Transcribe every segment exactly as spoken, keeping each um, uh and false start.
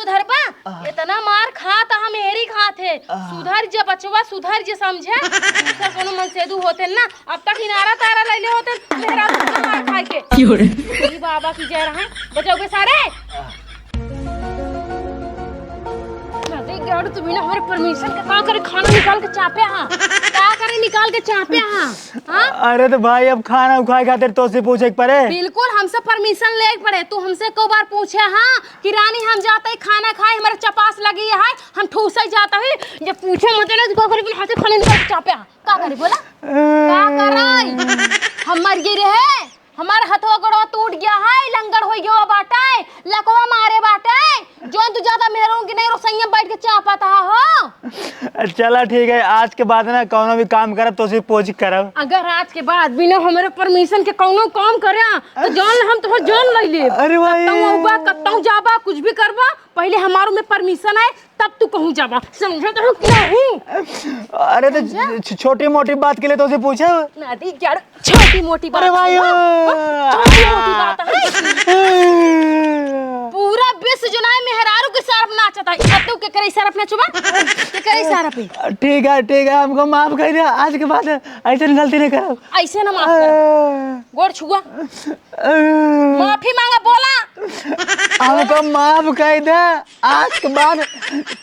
सुधरबा? आह। इतना मार खात हम एहरी खात है। आह। सुधर जे बचवा, सुधर जे, समझे? दूसर कोनो मनसेदू होते ना, अब तक इनारा तारा लैले होते, मेहरारू के मार खाए के। क्यों रे? ई बाबा की जय रहे, बचाओगे सारे? आह। ना देख गया तू बिना हमारे permission के का करे खाना निकाल के चापे हाँ? का करे निकाल के चापे हाँ? हाँ? अरे तो भाई, अब खाना उखाए खातिर तोसे पूछे के पड़े। बिल्कुल, हमसे permission ले के पड़े। तू हमसे को बार पूछे हाँ कि रानी हम जाते ही खाना खाए, हमारे चपास लगी है, हम ठूसे जाता ही। जब पूछे मत ना, तो का करे, हाथे खाना निकाल के चापे हाँ? का करे बोला? का करे? हम मर गई रहे, हमार हथवा गोड़वा टूट गया है, लंगड़ हो गया बाटे, लकवा मारे बाटे, जौन तू ज्यादा मेहरारू के नहीं रसोइया बैठ के चापत हा हो। चला ठीक है, आज के बाद ना कौनो भी काम करब तो सिर्फ पूछ करब। अगर आज के बाद बिना हमारे permission के कौनो काम करे तो जान ले हम तोहर जान ले लेब। अरे भाई। कत्तौ आउबा, कत्तौ जाबा, कुछ भी करबा, पहले हमारू में permission है, तब तू कहूँ जाबा, समझे तो कि नहीं? अरे तो समझा? छ-, छोटी मोटी बात के लिए तो उसे पूछे। ना दी क्या छोटी मोटी बात अरे भाई, है ना? ओ। छोटी मोटी बात है। पूरा विश्व जो ना है मेहरारू के सरफ नाचता है। अब तू के करे सरफ नाचबा? के करे सरफ है? ठीक है, ठीक है, हमको माफ कर दे, आज के बाद ऐसे गलती नहीं करब। ऐसे ना माफ कर। आ। गोड़ छुआ। आ। माफी मांगा, बोला। हमको माफ कर दे। आज के बाद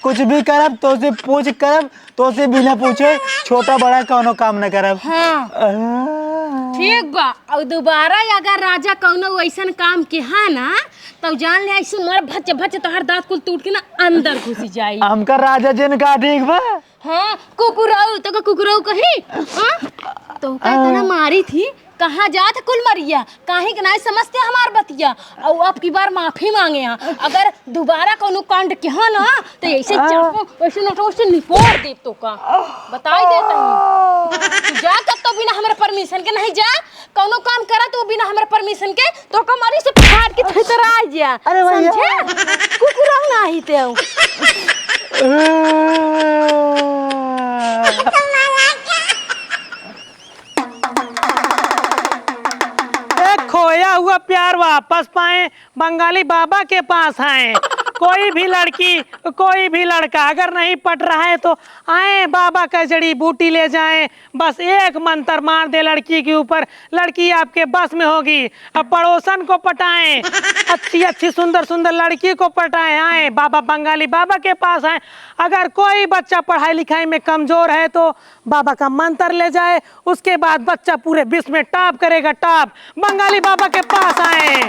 कुछ भी करब, तोसे पूछ करब, तोसे बिना पूछे छोटा बड़ा कौनो काम न करब। हाँ। आ। ठीक बा, और दोबारा अगर राजा कौनो वैसन काम किहा ना, तो जान ले ऐसे मार भच भच तोहार दांत कुल टूट के ना अंदर घुसी जाई। हमका राजा जी ने कहा ठीक बा। हाँ, कुकुराऊ, तो का कुकुराऊ कही? हाँ? तो का इतना मारी थी? कहाँ जात कुल मरिया? काहे के नाई समझते हमार बतिया? और अब की बार माफी मांगे हैं। अगर दोबारा कौनो कांड किहा ना, तो ऐसे चाकू, ऐसे नटो से निपोर देब तो का। बताई देता हूँ। तू जा कब तो बिना हमारे permission के नहीं जा। कौनो काम करा तू बिना हमारे permission के, तो कमरी से फाड़ के थेतरा जा। अरे भैया। समझे? कुकुराऊ नाही ते। ए, खोया हुआ प्यार वापस पाएं, बंगाली बाबा के पास आएं। कोई भी लड़की, कोई भी लड़का अगर नहीं पट रहा है तो आएं, बाबा का जड़ी बूटी ले जाएं। बस एक मंत्र मार दे लड़की के ऊपर, लड़की आपके बस में होगी। अब पड़ोसन को पटाएं, अच्छी अच्छी सुंदर सुंदर लड़की को पटाएं, आएं बाबा, बंगाली बाबा के पास आएं। अगर कोई बच्चा पढ़ाई लिखाई में कमजोर है तो बाबा का मंत्र ले जाए, उसके बाद बच्चा पूरे विश्व में top करेगा, top। बंगाली बाबा के पास आएं।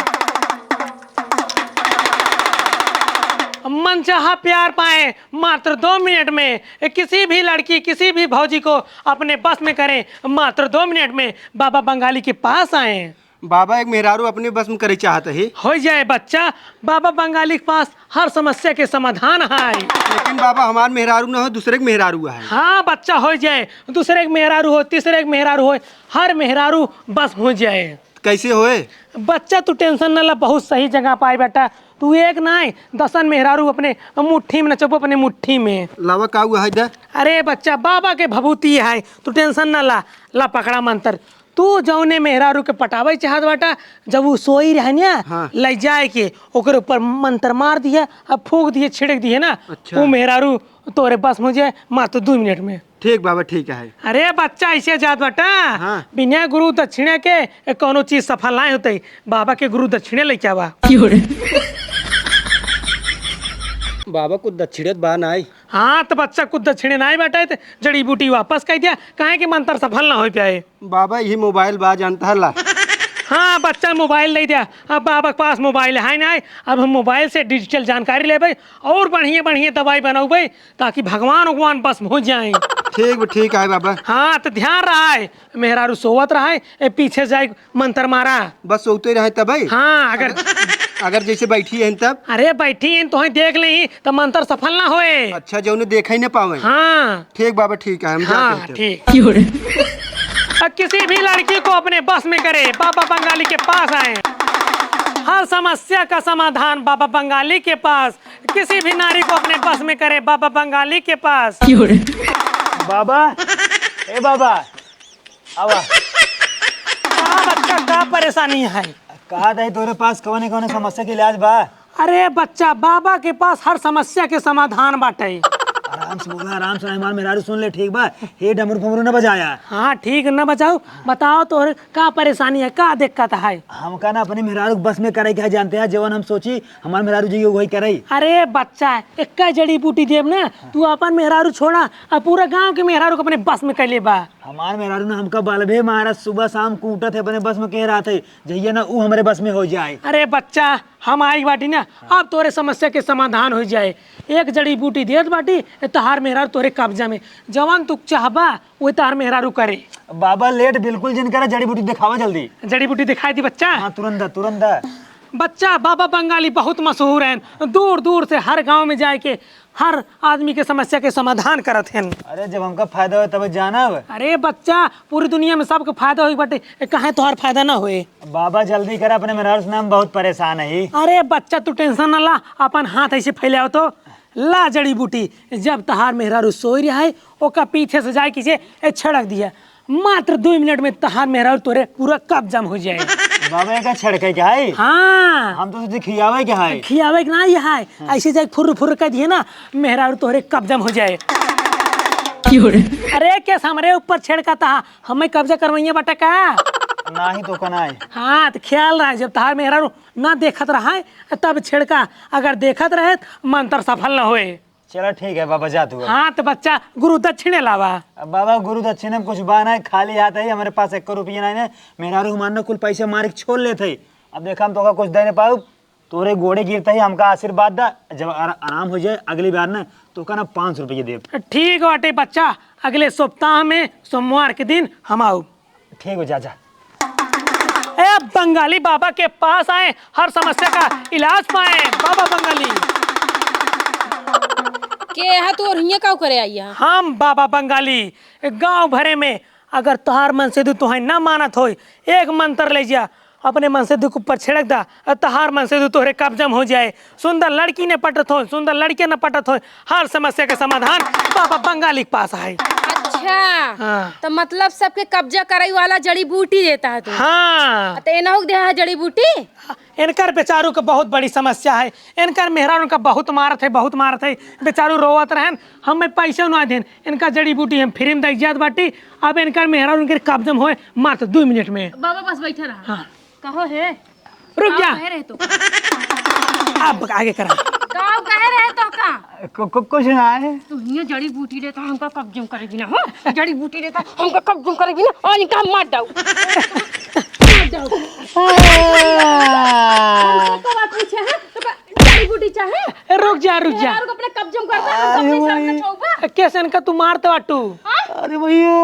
मनचाहा प्यार पाएं मात्र दो मिनट में। किसी भी लड़की, किसी भी भौजी को अपने बस में करें, मात्र दो मिनट में बाबा बंगाली के पास आएं। बाबा, एक मेहरारू अपने बस में करे चाहत है। हो जाए बच्चा, बाबा बंगाली के पास हर समस्या के समाधान है। लेकिन बाबा, हमार मेहरारू न हो, दूसरे के मेहरारू है। हाँ बच्चा, हो जाए, दूसरे के मेहरारू हो, तीसरे के मेहरारू हो, हर मेहरारू बस हो जाए। कैसे होए? बच्चा, तू tension न ला, बहुत सही जगह पाए बेटा। तू एक नाई, दसन मेहरारू अपने मुट्ठी में नचबो, अपने मुट्ठी में। लावा, का हुआ है दा? अरे बच्चा, बाबा के भभूति है, तू tension न ला। ला पकड़ा मंत्र। तू जौने मेहरारू के पटावे चाहत बाटा, जब वो सोई रहे ना, हाँ। ले जाए के ओकरे ऊपर मंत्र मार दिए, अब फूंक दिए, छिड़क दिए ना, अच्छा। वो मेहरारू तोरे बस में हो जाए, मात्र दो मिनट में। ठीक बाबा, ठीक है। अरे बच्चा, ऐसे जात बाटा, हाँ। बिना गुरु दक्षिणे के कौनो चीज सफल नहीं होते। बाबा के गुरु दक्षिणे लेके आवा। क्यों रे? बाबा, कुछ दक्षिणे बा नाई? हाँ, तो बच्चा, कुछ दक्षिणे नाई बाटे, तो जड़ी बूटी वापस कह दिया, काहे कि मंत्र सफल ना हो पाए। बाबा, यही मोबाइल बा, जानता है ला। हाँ बच्चा, मोबाइल दे दिया। अब बाबा के पास मोबाइल है ना, अब हम मोबाइल से digital जानकारी लेबे और बढ़िया बढ़िया दवाई बनौबे, ताकि भगवान उगवान बस हो जाए। ठीक बा, ठीक है बाबा। हाँ, तो ध्यान रहा है, मेहरारू सोवत रहा है, ए, पीछे जाए मंत्र मारा। बस सोते रहे तब है? हाँ, अगर अगर जैसे बैठी है तब? अरे बैठी है तो देख ले, तो मंत्र सफल ना होए। अच्छा, जो उन्हें देखा ही ना पावे। हाँ। ठीक बाबा, ठीक है, हम हाँ, जाते हैं। ठीक। और किसी भी लड़की को अपने बस में करे, बाबा बंगाली के पास आए। हर समस्या का समाधान बाबा बंगाली के पास। किसी भी नारी को अपने बस में करे, बाबा बंगाली के पास। बाबा, ए बाबा, आवा। का बच्चा, का परेशानी है? कहा था तोरे पास कौने कौने समस्या के इलाज बा? अरे बच्चा, बाबा के पास हर समस्या के समाधान बाटे। आराम से बोला, आराम से, हमार मेहरारू सुन ले, ठीक बा? हे डमरू फमरू न बजाया। हाँ, ठीक न बजाऊ। बताओ तोहरे का परेशानी है, का दिक्कत है? हमका ना अपने मेहरारू के बस में करे के है, जानते हैं, जवन हम सोची, हमार मेहरारू जी वही करे। अरे बच्चा, एक्का जड़ी बूटी देब ना, तू अपन मेहरारू छोड़ा, अब पूरा गांव के मेहरारू के अपने बस में कर लेबा। हमार मेहरारू ना हमका बल्बे मारा, सुबह शाम कूटत है, अपने बस में कह रहा थे, जहिया ना ऊ हमरे बस में हो जाए। अरे बच्चा, हम आई बाटी ना, अब तोरे समस्या के समाधान हो जाए। एक जड़ी बूटी देत बाटी, तहार मेहरारू तोरे कब्जा में, जवन तू चाहबा, वो तहार मेहरारू करे। बाबा, लेट बिल्कुल जिन करा, जड़ी बूटी दिखावा जल्दी। जड़ी बूटी दिखाई दी बच्चा। हाँ, तुरंत दा, तुरंत दा। बच्चा, बाबा बंगाली बहुत मशहूर हैं, दूर दूर से हर गांव में जाए के हर आदमी के समस्या के समाधान करत हैं। अरे, जब हमका फायदा होए तब जानब। अरे बच्चा, पूरी दुनिया में सबके फायदा होई बाटे, काहे तोहार फायदा ना होए? बाबा, जल्दी कर, अपने मेहरारू से ना हम बहुत परेशान हई। अरे बच्चा, तू tension ना ला, अपन हाथ ऐसे फैलाओ तो। ला जड़ी बूटी, जब तहार मेहरारू सोई रहा है, ओका पीछे से जाए किसे ए छिड़क दिया। मात्र दो मिनट में तहार मेहरारू तोरे पूरा कब्जा में हो जाए। बाबा, एका छिड़के के है? हाँ। हम तो सोचे खियावे के है। खियावे के ना, ये है। हाँ। ऐसे जाए फुर्र फुर्र कर दिए ना, मेहरारू तोरे कब्जा में हो जाए। क्यों रे? अरे, केस हमरे ऊपर छिड़का था, हमें कब्जा करवाइए बाटा का? नाही तो का नाही। हाँ, तो ख्याल रहा, जब तहार मेहरारू ना देखत रहा है, तब छिड़का, अगर देखत रहे, मंत्र सफल न होए। चला ठीक है बाबा, जा तू अब। हाँ, तो बच्चा, गुरु दक्षिणे लावा। अब बाबा, गुरु दक्षिणे में कुछ बा ना, खाली हाथ है, हमरे पास एक रुपया नहीं है। मेहरारू हमार ना कुल पैसे मार के छोड़ लेत है। अब देखा, हम तोका कुछ दे नहीं पाउब, तोरे गोड़े गिरते ही हमका आशीर्वाद दा, जब आरा-, आराम हो जाए अगली बार ना, तोका ना पाँच सौ रुपये देब। ठीक बाटे बच्चा, अगले सप्ताह में सोमवार के दिन हम आउब। ठीक हो, जा, जा। ए, बंगाली बाबा के पास आए, हर समस्या का इलाज पाए। बाबा बंगाली। के है तू और हियां का करे आई है? हम बाबा बंगाली, गांव भरे में अगर तोहार मनसेधु तोहे ना मानत होई, एक मंत्र ले जा, अपने मनसेधु के ऊपर छिड़क दा, तोहार मनसेधु तोहरे कब्जा में हो जाए। सुंदर लड़की न पटत हो, सुंदर लड़के न पटत हो, हर समस्या के समाधान बाबा बंगाली के पास है। अच्छा, हाँ। तो मतलब सबके कब्जा करे वाला जड़ी बूटी देता है तू? हाँ। तो एनहू के देहा है जड़ी बूटी? इनकर बेचारू के बहुत बड़ी समस्या है, इनकर मेहरारू उनका बहुत मारत है, बहुत मारत है, बेचारू रोवत रहन, हमें पैसे ना देन, इनका जड़ी बूटी हम free में दे जात बाटी। अब इनकर मेहरारू उनके कब्जा में होए मात्र दो मिनट में। बाबा बस बैठे रहा। हाँ। कहो है। रुक जा। कहे रहे तो? अब आगे करा। का कहे रहे तो का? कु-, कु-, कुछ ना है। तू हियां जड़ी बूटी लेता, हमका कब्जा में करेगी ना, हो? जड़ी बूटी लेता, हमका कब्जा में करेगी ना, और इनका हम मार डाऊ। मार डाऊ। हमसे तो बात पूछे, हैं? तो का जड़ी बूटी चाहे? ए, रुक जा, रुक जा। मेहरारू को अपने कब्जा में करता, हम अरे अपने साथ में भाई। चौबा। कैसे इनका तू मारते बाटू? हाँ? अरे भैया।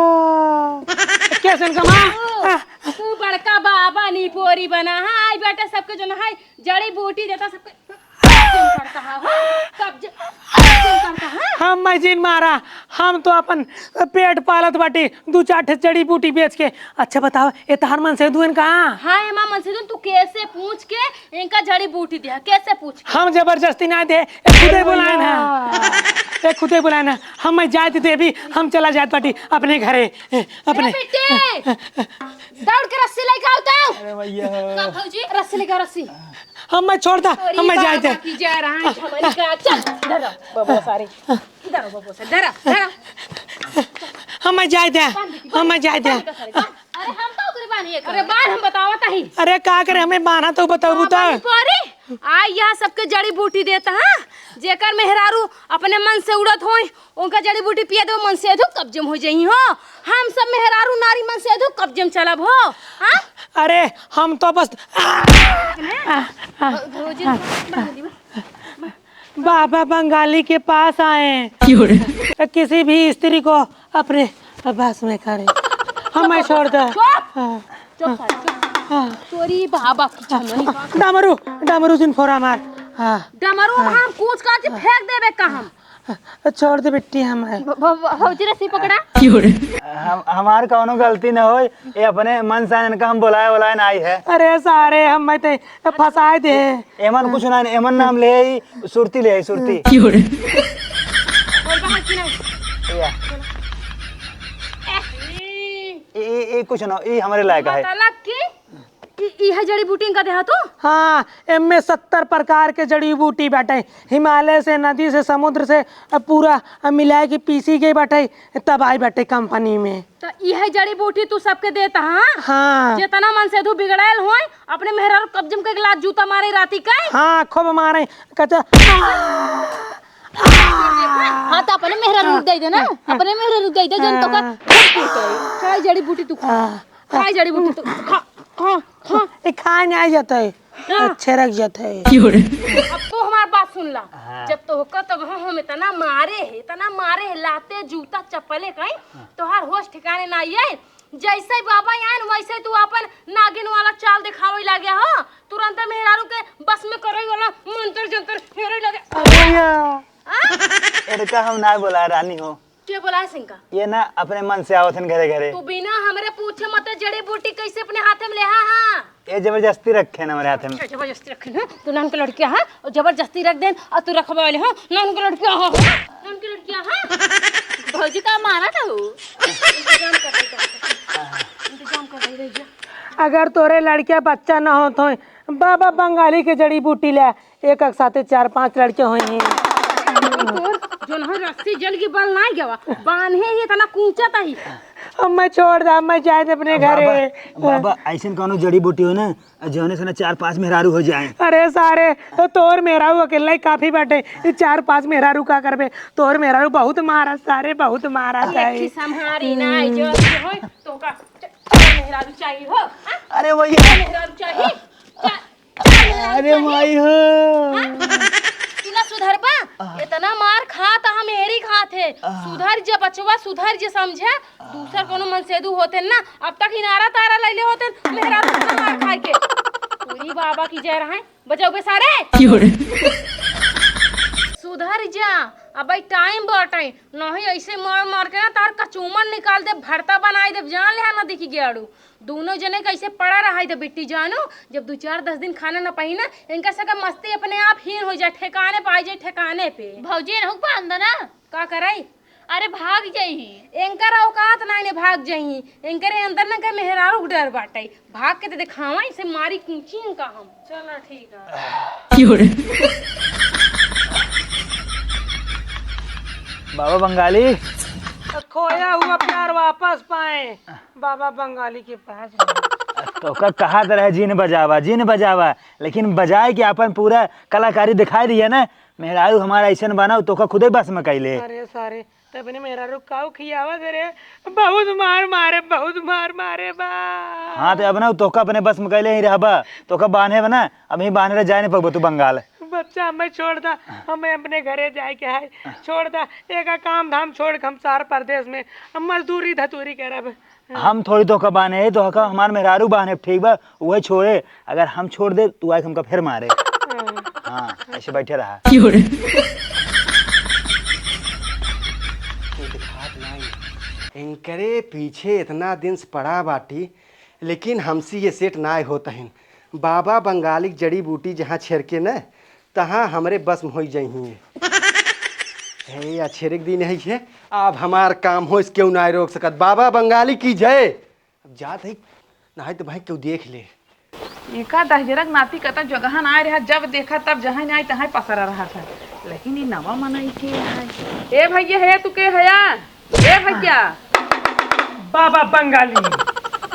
कैसे इनका मार? आ, तू बड़का बाबा निपोरी बना, हाँ, आई बेटा सबके जो नहाई, जड़ी बूटी देता सबके कब्जे में करता है, हो? कब्जे, कब्जे में करता है। हम मैं जिन मारा, हम तो अपन पेट पालत बाटी, दू चार ठे जड़ी बूटी बेच के। अच्छा बताओ, ए तहार मनसेधुन का? हाँ, ए माँ मनसेधुन, तू कैसे पूछ के इनका जड़ी बूटी दिया, कैसे पूछ के? हम जबरदस्ती ना दे, ए खुदे बुलाए ना। ए खुदे बुलाए ना, हम मैं जाए देवी, हम चला जात बाटी अपने घरे, ए, अपने। ए बेटी, दौड़ के रस्सी लेके आओ तो। अरे भैया। का भौजी? रस्सी लेके आओ, रस्सी। हम मैं छोड़ दा, अरे हम मैं जाए दे। बाबा की जय रहा है, हमारी का। चल, इधर आओ, बबुआ सारे। इधर आओ, बबुआ सारे, इधर आओ, इधर आओ। हम मैं जाए दे, बांध दे, हम मैं जाए दे। बांध दे, बांध दे, बांध दे। अरे हम तो ओकरे बानी है, अरे बांध, हम बतावत ही। अरे का करे, हमें बांधा तो बताबू तो। बाबा निपोरी, आ यहाँ सबके जड़ी बूटी देता, हाँ? जेकर मेहरारू अपने मन से उड़त होई, उनका जड़ी बूटी पिया दो, मनसेधु कब्जे में हो जाई हो। हम सब मेहरारू नारी मनसेधु कब्जे में चलब हो, हाँ? अरे हम तो बस भौजी, बाबा बंगाली के पास आए। क्यों रे? किसी भी स्त्री को अपने बस में करे। हम मैं छोड़ दे। चुप! हाँ, चुप हाँ, साली, चुप। हाँ। तोरी बाबा की छमनी। डमरू, डमरू जिन फोरा मार। हाँ। डमरू हाँ। हम कूच काच के फेंक देबे का हम। हाँ, छोड़ दे बिट्टी हम है। भ-, भ-, भ-, भौजी रस्सी पकड़ा। क्यों रे? हम, हमार कौनो गलती न होय, ये अपने मन से इनका हम बुलाए, बुलाए ना आई है। अरे सारे, हम मैं ते फंसाए दे। एमन कुछ ना, एमन नाम ले आई, सुरती ले आई, सुरती। क्यों रे? बोल बाहर की नहीं। या। ए, ए, ए, कुछ ना, ई हमरे लायक है। मतलब की? ई, ई है जड़ी बूटी इनका देहा तू? हाँ, एमे सत्तर प्रकार के जड़ी बूटी बाटे, हिमालय से, नदी से, समुद्र से, अ, पूरा, अ, मिलाए के पीसी गई बाटे, तब आई बाटे कंपनी में। तो ई है जड़ी बूटी तू सबके देता, हाँ? हाँ। जितना मन से तू बिगड़ायल होय, अपने मेहरारू कब्जम के लात जूता मारे राती का। हाँ, खूब मारे, कहते, हाँ, तो अपने मेहरारू दे दे ना, अपने मेहरारू दे दे, जन तो का हाँ। खूब पीटे। खाए जड़ी बूटी तू खा। हाँ। खाए जड़ी बूटी तू खा, खा, खा। ए, खाए नहीं जाते, हाँ। अच्छे रख जाते। अब तो हमार बात सुन ला। हाँ। जब तो होकर तब हम, हम इतना मारे है, इतना मारे है, लाते जूता चप्पले कहीं, तोहार होश ठिकाने ना आई है। जैसे ही बाबा आए न, वैसे ही तू अपन नागिन वाला चाल दिखावे लागे हो। तुरंत मेहरारू के बस में करे वाला मंत्र जंत्र फेरे लागे। भैया। हाँ? एड़का हम ना बोला रानी हो। के बोला है सिंका? ये ना अपने मन से आवत हन घरे घरे। तू बिना हमरे पूछे मत जड़ी बूटी कैसे अपने हाथे में लेहा? हाँ। ये जबरदस्ती रखे ना हमारे हाथे में। अच्छा, जबरदस्ती रखे ना? तू नान के लड़किया है और जबरदस्ती रख देन और तू रखबे वाले हो नान के लड़किया हो। नान के लड़किया है। भौजी का मारा था वो। इंतजाम कर दे, इंतजाम कर दे, रह जा। अगर तोरे लड़किया बच्चा ना होत होय, बाबा बंगाली के जड़ी बूटी ले, एक एक साथे चार पांच लड़के होई हैं। तोर जोन है रस्सी जल के बल ना गवा, बान्हे ही इतना कूचत ही। अब मैं छोड़ दा, मैं जाए दे अपने घरे। बाबा, बाबा, ऐसन कौनो जड़ी बूटी हो ना, जौने से ना चार पांच मेहरारू हो जाए। अरे सारे, तो तोर मेहरारू अकेला ही काफी बाटे। ये चार पांच मेहरारू का करबे? तोर मेहरारू बहुत मारा सारे, बहुत मारा ये सारे। खिसा मारी ना, जो भी हो, तो का, मेहरारू चाहिए हो, हाँ? अरे वही। मेहरारू चाहिए? चा-, अरे माई हो। हाँ? तू ना सुधरबा? इतना मार खा त हम एहरी खात है। सुधर जे बचवा, सुधर जे समझे। दूसर कोनो मनसेदू होते ना, अब तक इनारा तारा लैले होते, मेहरारू से मार खाए के। पूरी बाबा की जय रहे, बजाओ बे सारे। क्यों रे? सुधर जा, अब टाइम बाटे, नहीं ऐसे मार मार के ना तार कचूमर निकाल दे, भरता बनाई दे, जान ले ना दिखी गेड़ू। दोनों जने कैसे पड़ा रहा है बिट्टी जानू, जब दो चार दस दिन खाना न पाई ना, इनका सबका मस्ती अपने आप हीन हो जाए, ठिकाने पे आ जाए, ठिकाने पे। भौजी, एनहु के बांध दो ना। का कराई? अरे भाग जाई। इनकर औकात ना ने भाग जाई, इनकरे अंदर ना के मेहरारू के डर बाटे, भाग के तो दिखावा इसे मारी कूची इनका हम। चला ठीक है। बाबा बंगाली। खोया हुआ प्यार वापस पाए। बाबा बंगाली के पास। तोका कहा तो रहे जिन बजावा, जिन बजावा, लेकिन बजाए के अपन पूरा कलाकारी दिखाई दिया ना। मेहरारू हमारा ऐसन बनाओ, तोका खुदे बस में कैले। अरे सारे, तो अपने मेहरारू काऊ खियावा दे रे, बहुत मार मारे, बहुत मार मारे बा। हाँ, तो अब ना तोका अपने बस में कैले ही रहबा, तोका बान्हे बना, अब ही बान्हे रह जाए नहीं पकबो तू बंगाल। बच्चा, हमें छोड़ दा, हमें अपने घरे जाए के है, छोड़ दा, एका काम धाम छोड़ के हम सार परदेश में, हम मजदूरी धतूरी करब। हम थोड़ी तोहका बान्हे, तोहका हमार मेहरारू बान्हे, ठीक बा? उहे छोड़े, अगर हम छोड़ दे, तू आके हमका फिर मारे। हाँ। हाँ, ऐसे बैठे रहा। क्यों रे? ये दिखात नाई। इनकरे पीछे इतना दिन से पड़ा बाटी, लेकिन हमसे ये सेट नाय होत हन। बाबा बंगाली के जड़ी बूटी जहाँ छेरके न, तहाँ हमरे बस में होई जइहीं। हे, अच्छे रे दिन है ये। अब हमार काम हो, इसके नाय रोक सकत। बाबा बंगाली की जय। अब जात है, नाहीं तो भाई केहू देख ले। एका दहिजरक नाती कतौ जगह ना आए रहा, जब देखा तब जहाँ ना आए तहाँ पसरा रहा था। लेकिन ये नवा मनई के है। ए भैया, हे तू के हया? ए भैया। बाबा बंगाली।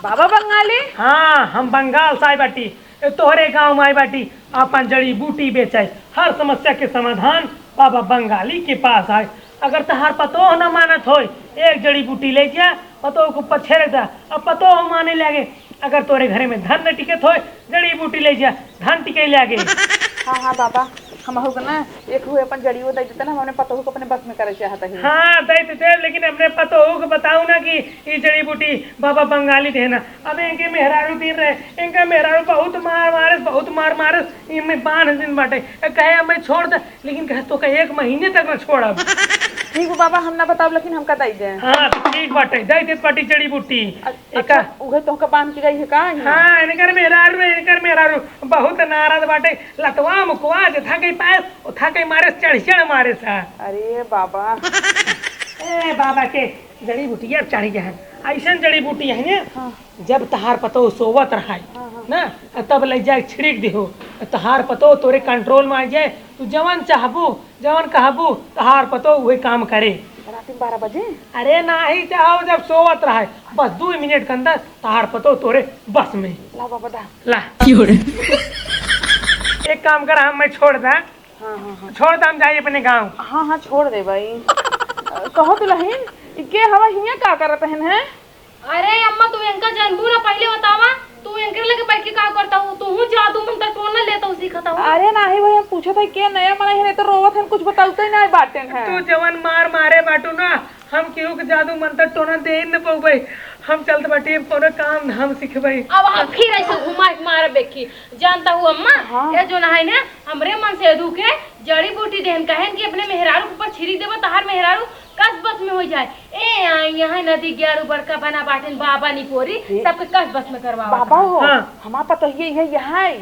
बाबा बंगाली? हाँ, हम बंगाल से आए बाटी। ए, तोहरे गांव में आए बाटी, आपन जड़ी बूटी बेचे, हर समस्या के समाधान बाबा बंगाली के पास आए। अगर तहार पतोह न मानत होय, एक जड़ी बूटी ले जा, पतोह के ऊपर छिड़क दा, अब पतोह माने लागे। अगर तोरे घरे में धन न टिकत होय, जड़ी बूटी ले जा, धन टिके लागे। हाँ, हाँ बाबा, हमहू के ना एक हुए अपन जड़ियो दे देते ना, हम अपने पतोह को अपने बस में करे चाहत ही। हाँ, दे देते, लेकिन अपने पतोह को बताऊ ना कि ई जड़ी बूटी बाबा बंगाली देना। अब इनके मेहरारू दिन रहे, इनका मेहरारू बहुत मार मारे, बहुत मार मारे, इनमें बांध दिन बाटे। ए, कहे, "अब मैं छोड़ दे," लेकिन कहे, "तोका एक महीने तक न छोड़ब।" ठीक बा बाबा, हम ना बताब, लेकिन हमका दई दे। हाँ, तो ठीक बाटे, दई देत बाटी जड़ी बूटी। अ-, एका अच्छा, उहे तोहका बांध के गई है का? हाँ, इनकर मेहरारू, इनकर मेहरारू बहुत नाराज बाटे। लतवा मुकवा जे था कहीं पाए, ओ था कहीं मारे, चढ़ चढ़ मारे सा। अरे बाबा। ए, बाबा के जड़ी बूटी अब चढ़ी गए हैं। अइसन जड़ी बूटी है ना, हाँ। जब तहार पतो सोवत रहाई, हाँ, हाँ। ना, तब ले जाए छिड़क दिहो। तहार पतो तोरे कंट्रोल में आ जाए, तू जवन चाहबू, जवन कहबू, तहार पतो उहे काम करे। रात में बारह बजे? अरे नाही, चाहो जब सोवत रहाई, बस दो मिनट के अंदर तहार पतो तोरे बस में। ला बाबा दा। ला। एक काम कर, हम मैं छोड़ दा। हाँ, हाँ, हाँ। छोड़ दा, हम जाई अपने गाँव। हाँ, हाँ, छोड़ दे भाई। कहो दुलहिन, ई के हवा हियाँ का करत हन, हैं? अरे अम्मा, तू इनका जानबू ना, पहिले बतावा, तू इनके लगे बैठ के का करता हूँ? तू हूँ जादू मंत्र टोना लेता हूँ, सीखता हूँ। अरे नाही भाई, हम पूछत है के नया मनई है, नहीं तो रोवत है, कुछ बतावते नहीं बाटेन है। तू जवन मार मारे बाटू ना, हम केहू के जादू मंत्र टोना दे न पउबे। हम चलत बाटी, अब कोनो काम धाम सिखबे। अब हम फिर ऐसे घुमा के मारब बेकी। जानता हूँ अम्मा, हाँ। ये जो ना है ना, हमरे मनसेधु के जड़ी बूटी देहन, कहेन कि अपने मेहरारू के ऊपर छिड़क देबो, तहार मेहरारू कस बस में हो जाए। ए, आई यहाँ नदी ग्यारू बड़का बना बाटेन बाबा निपोरी, ए, सबके कस बस में करवावा। बाबा हो, हाँ। हमार पतोहिए ये यहाँ आई।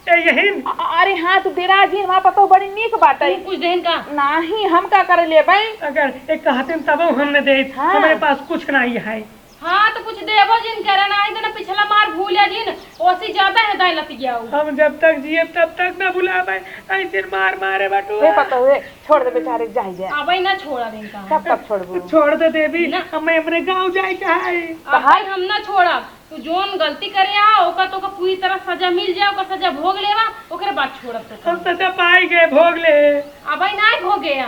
ए, यही न? अ-, अरे हाँ, तू डेरा जी, हमार पतोह बड़ी नीक बाटे। तू कुछ देहन का? नाही, हम का करे लेबै? अगर एक कहते न तबो हम न देत, हाँ। हमारे पास कुछ नाही है। हाँ, तो कुछ देबो जिन करे, नाही तो ना पिछला मार भूले जिन, ओसी ज्यादा है दाई लतियाऊ। हम जब तक जिए तब तक ना भुलाबे, ऐसे मार मारे बटुआ। ए पतोह, ए, छोड़ दे बेचारे, जाई दे। अबे ना छोड़ा दिन का। तब तक छोड़बू? छोड़ दे देवी, ना। हमें अपने गाँव जाए के है। अबे हम ना छोड़ा, तू जोन गलती करे आ, ओकर तो ओकर पूरी तरह सजा मिल जाए, ओकर सजा भोग लेवा, ओकरे बाद छोड़ब तो। हम सजा पाई गए, भोग ले। अबे ना भोगे आ,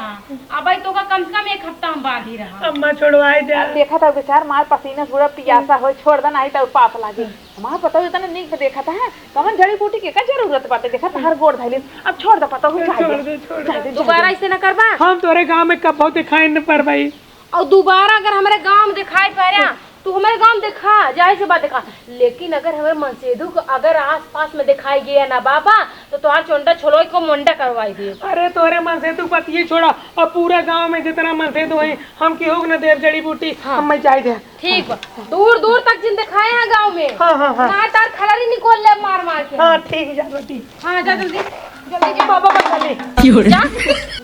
अबे तो ओकर कम से कम एक हफ्ता हम बांधी रहा। अम्मा छोड़वाए दे। अब देखा था बेचार मार पसीना से पूरा पियासा हो, छोड़ दे, नाही तो पाप लागे। हमार पतोह इतना नीक से देखा था, कवन जड़ी बूटी के का जरूरत बाटे? देखा तहार गोड़ धइलिस, अब छोड़ दे पतोह, जाए छोड़ दे, दे, छोड़ दे। जाए दे, जाए दोबारा दे। ऐसे ना करबा। हम तोरे गाँव में कब बहुत दिखाई न पड़बाई। और दोबारा अगर हमरे गाँव में दिखाई पड़ा, तू हमरे गाँव में देखा, जाए से बात देखा। लेकिन अगर हमरे मनसेधु को अगर आस पास में दिखाई गया ना बाबा, तो तोहार चोंडा छोड़ो को मुंडा करवाई दे। अरे तोरे मनसेधु पतिये छोड़ा, और पूरा गाँव में जितना मनसेधु है, हम केहू के न देब जड़ी बूटी, हाँ। हम मैं जाए दे। ठीक बा, दूर दूर तक जिन दिखाए हैं गाँव में। हाँ, हाँ, हाँ। ना तार खलरी निकोल ले मार मार के। हाँ, ठीक जा बेटी। हाँ, जा जल्दी, जल्दी जा। बाबा बंगाली। जा,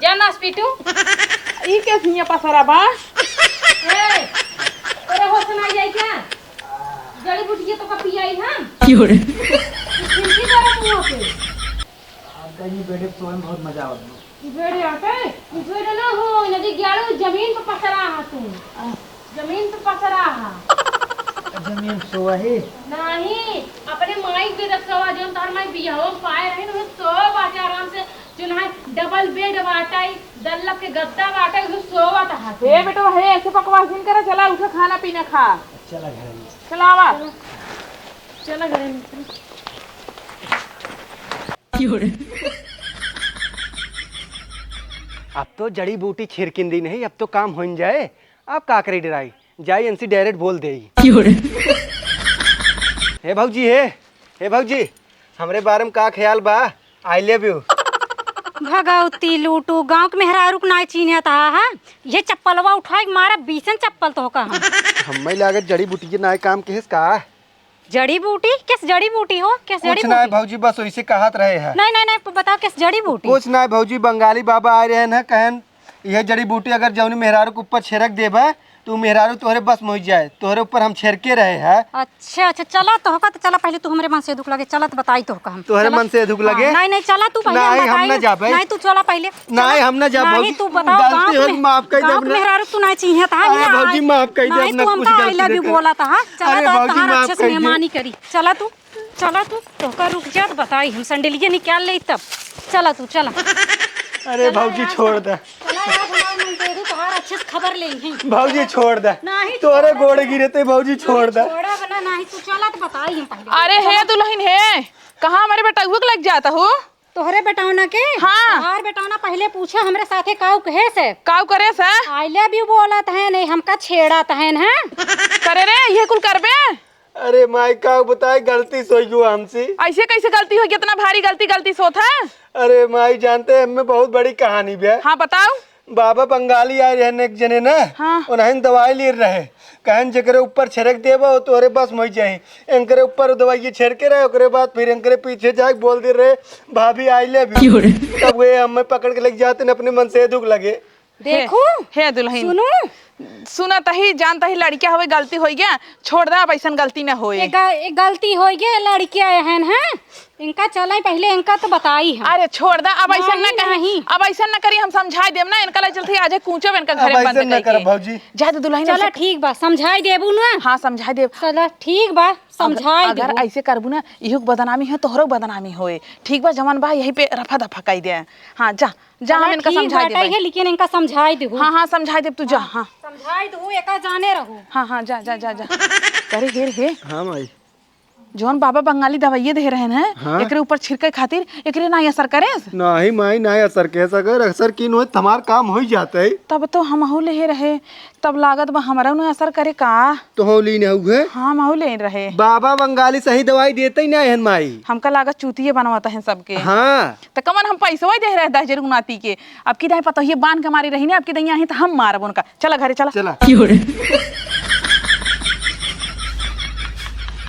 जा नास पीटू। ई के हियाँ पसरा बा? ए, तोरे होश ना आई क्या? जड़ी बूटी के तो का पियाई हम? क्यों रे? खिड़की तरफ मुँह से। आपका ये बेडे सोए में बहुत मजा आवत बा। ई बेडे आटे, ई बेडे ना हो, नदी ग्यारह जमीन पे पसरा हा तू। जमीन पे पसरा हा। जमीन सोवा ही? नाही, अपने माई के बेडे सोवा, जोन तोहर माई बियाह में पाए रहे ना, सोवा बाटे आराम से, जोन है डबल बेड बाटे, डल्लब के गद्दा बाटे, उ सोवा तहा। हे बेटवा, हे, ऐसे बकवास जिन करा, चला उठा खाना पीना खा। चला घर में। चला आवा। चला घर में। अब तो जड़ी बूटी छिड़किन दी नहीं, अब तो काम होइन जाए। अब का करे डराई, जाई इनसे डायरेक्ट बोल देई। हे भौजी, हे, हे भौजी, हमरे बारे में का ख्याल बा? I love you। भगवती लूटू, गाँव के मेहरारू के नाय चिन्हत हा, हाँ? ये चप्पलवा उठाई के मारा, बीसन चप्पल तो का हम। हम्मे लागत जड़ी बूटी के नाय काम के हिस का? जड़ी बूटी? किस जड़ी बूटी हो? किस जड़ी कुछ ना बूटी? भौजी, बस वैसे कहत रहे हैं। नहीं, नहीं, नहीं, बताओ किस जड़ी बूटी? कुछ ना भौजी, बंगाली बाबा आए रहे हैं, कहन यह जड़ी बूटी अगर जौनी मेहरारू के ऊपर छिड़क देबा, तो मेहरारू तोहरे बस में हो जाए, तोहरे ऊपर हम छिड़के रहे हैं। अच्छा, अच्छा, चला तोहका तो चला, पहले तू हमरे मनसेधु के लगे चला तो बताई तोहका हम। तोहरे चला। मनसेधु के लगे? हाँ, नहीं, नहीं, चला तू पहले, हम नहीं, हम बताई। ना जाबे। नहीं, तू चला पहले। नहीं, हम ना जाब, नहीं, भौजी। तू बताओ, गलती गाँव हो, के, माफ कर दे गाँव के अपना। मेहरारू तू नहीं चिन्हत हा, अरे ना, भौजी, माफ कर दे नहीं, अपना, तू कुछ हमका I love you गलती बोला था, हाँ? चला अरे तो भौजी, तोहार माफ अच्छे से कर दे। मेहमानी करी। चला तू, चला तू, तोहका रुक जा, तो बताई हम सैंडलिया निकाल ले तब। चला तू, चला। अरे चला भौजी, यार, छोड़ दे। चला यार, हमार मनसेधु तोहार अच्छे से खबर ले ही। भौजी, छोड़ दे। नहीं, तोरे छोड़ दे। गोड़ गिरे ते भौजी, छोड़ दे। छोड़ा बना, नहीं, तू चला तो बताई हम पहले। अरे चला। हे दुलहिन हे, कहाँ हमरे बेटउआ के लग जाता हो? तोहरे बेटौना के? हाँ। तोहार बेटौना पहिले पूछा हमरे साथे काऊ कहे से? काऊ करे से? I love you बोलत है, नहीं हमका छेड़त है, हैं? करे रे, ये कुल करबे? अरे माई, काऊ बताई, गलती से होइ गयो हमसे। ऐसे कैसे गलती होइ गई? इतना भारी गलती, गलती से होत है? अरे माई, जानते हैं, हमें बहुत बड़ी कहानी बे। हाँ, बताओ। बाबा बंगाली आए रहन एक जने ना, हाँ। उन्हें दवाई ले रहे, कहन जेकरे ऊपर छिड़क देबा, वो तोहरे बस में हो जाई। एनकरे ऊपर दवाई छिड़के रहे, ओकरे बाद फिर एनकरे पीछे जाके बोल दे रहे, "भाभी, I love you।" क्यों रे? तब वे हमें पकड़ के लेके जाते न अपने मनसेधु के लगे। देखू, हे दुलहिन। सुनू, सुना तही, जान तही, लड़किया होवे, गलती होइ गया, छोड़ दा, अब ऐसन गलती न होए। ए ग-, ए गलती होइ गया, लड़किया एहन हैं, इनका चले पहिले, इनका तो बताई हम। अरे छोड़ दा, अब ऐसन न नहीं, करी, नहीं। अब ऐसन न करी, हम समझाई देब ना, इनका ले चलते आज कूचब इनका अब घरे बंद ऐसन न करके। करब भौजी। जा दे दुल्हन चला ऐसे ठीक बा, समझाई देबू ना। हाँ, समझाई देब। चला ठीक बा, अगर, समझाई अगर देबू। ऐसे करबू ना, इहू के बदनामी है, तोहरो के बदनामी होए। ठीक बा, जवन बा यही पे रफा दफा कई दे। हाँ, जा, जा, चला हम इनका ठीक समझाई बाटे देब। है, लेकिन इनका समझाई देबू। हाँ, हाँ, समझाई देब, तू जा, हाँ। समझाई देबू, एका जाने रहू। हाँ, हाँ, जा, जा, जा, जा। अरे हेर हे। हाँ माई। जौन बाबा बंगाली दवाइये दे रहन है, हाँ? एकरे ऊपर छिड़के खातिर, एकरे ना असर करेस? नाही माई, ना असर करेस, अगर असर किन होई, त हमार काम होइ जात है। तब तो हमहू ले रहे, तब लागत बा हमरा न असर करे का? तो हो लीन है उहे? हाँ, हमहू ले रहे। बाबा बंगाली सही दवाई देते ही ना हन माई। हमका लागत चूतिये बनवाता है सबके। हाँ। त कमन हम पैसवा दे रहे दस हजार उनाती के, अब की दाई पतोहिए बांध के मारी रही ना, अब की दाई यहीं त हम मारब उनका। चला घरे चला। चला।